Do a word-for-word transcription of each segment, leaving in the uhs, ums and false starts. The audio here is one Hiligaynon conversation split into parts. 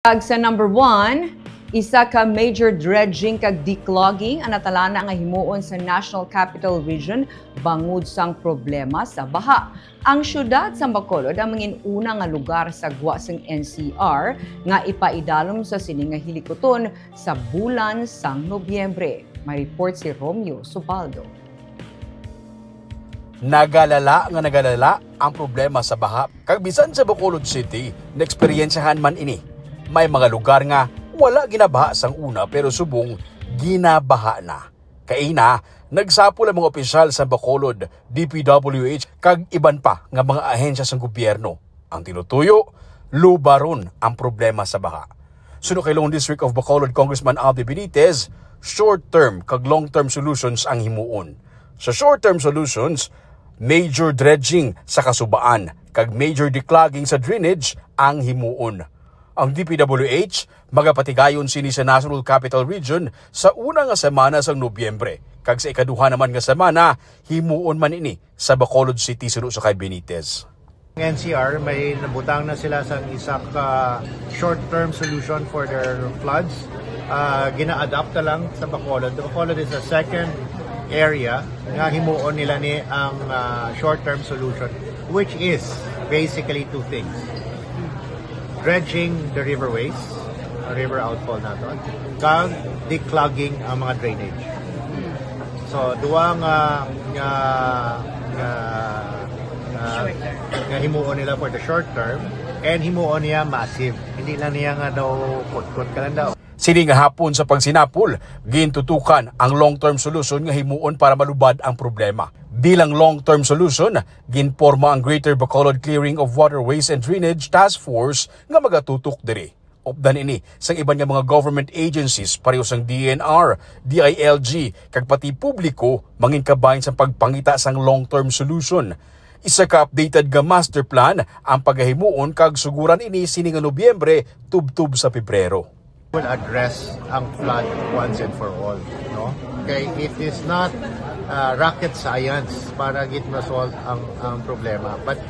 Kag sa number one, isa ka major dredging kag declogging ang natalana nga himuon sa National Capital Region bangod sang problema sa baha. Ang siyudad sang Bacolod ang mangin-una nga lugar sa gwa sang N C R nga ipaidalom sa sini nga hilikuton sa bulan sang Nobyembre. May report si Romeo Subaldo. Nagalala nga nagalala ang problema sa baha, kag bisan sa Bacolod City, naeksperyensyahan man ini. May mga lugar nga wala ginabaha sang una, pero subong ginabaha na. Kaina, nagsapol ang mga opisyal sa Bacolod, D P W H, kag iban pa nga mga ahensya sang gobyerno. Ang tinutuyo, lubaron ang problema sa baha. Suno kay Lone District of Bacolod Congressman Abby Benitez, short-term kag long-term solutions ang himuon. Sa short-term solutions, major dredging sa kasubaan kag major declogging sa drainage ang himuon. Ang D P W H magapatigayon sini sa National Capital Region sa una nga semana sang Nobyembre, kag sa ikaduha naman nga semana, himuon man ini sa Bacolod City, suno sa kay Benitez. Ang N C R, may nabutang na sila sang isa ka short-term solution for their floods. Ah, gina-adapt na lang sa Bacolod. The Bacolod is a second area nga himuon nila ni ang, ah, short-term solution, which is basically two things. Dredging the riverways, river outfall naton, kag declogging ang mga drainage. So, duwa nga, nga, nga, nga, nga himuon nila for the short term, and himuon niya massive. Hindi lang niya nga daw kutkot ka lang daw. Sini nga hapon sa pagsinapol, gintutukan ang long-term solution nga himuon para malubad ang problema. Bilang long-term solution, ginporma ang Greater Bacolod Clearing of Waterways and Drainage Task Force nga magatutok diri. Updan ini sang iban nga mga government agencies, pareho sang D N R, D I L G, kag pati publiko, mangin kabahin sang pagpangita sang long-term solution. Isa ka updated nga master plan ang pagahimuon, kag suguran ini sini nga Nobyembre tubtob sa Pebrero. Will address ang flood once and for all, no? Okay, it is not, uh, rocket science para gid ma-solve ang, ang problema. But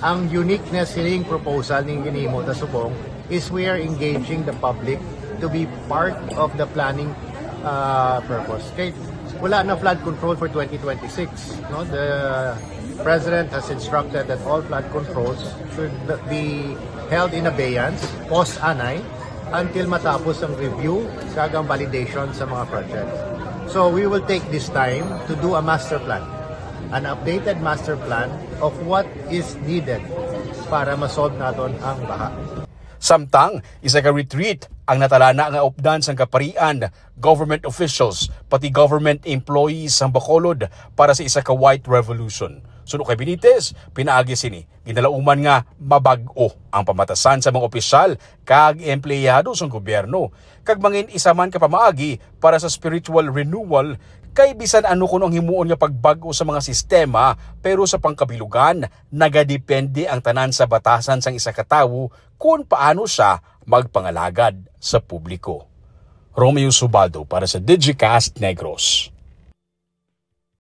ang uniqueness sining proposal ning ginhimo ta subong is we are engaging the public to be part of the planning, uh, purpose. Okay, wala na flood control for twenty twenty-six, no? The President has instructed that all flood controls should be held in abeyance, pause anay, until matapos ang review kag ang validation sa mga projects. So we will take this time to do a master plan, an updated master plan of what is needed para ma-solve naton ang baha. Samtang, isa ka retreat ang natalana nga updan sang kaparian, government officials, pati government employees sang Bacolod para sa isa ka White Revolution. Suno kay Benitez, pinaagi sini, ginalauman nga mabag-o ang pamatasan sa mga opisyal kag empleyado sang gobyerno, kag mangin isa man ka pamaagi para sa spiritual renewal, kay bisan ano kuno ang himuon nga pagbag-o sa mga sistema, pero sa pangkabilugan, nagadepende ang tanan sa batasan sang isa ka tawo kon paano siya magpangalagad sa publiko. Romeo Subaldo para sa Digicast Negros.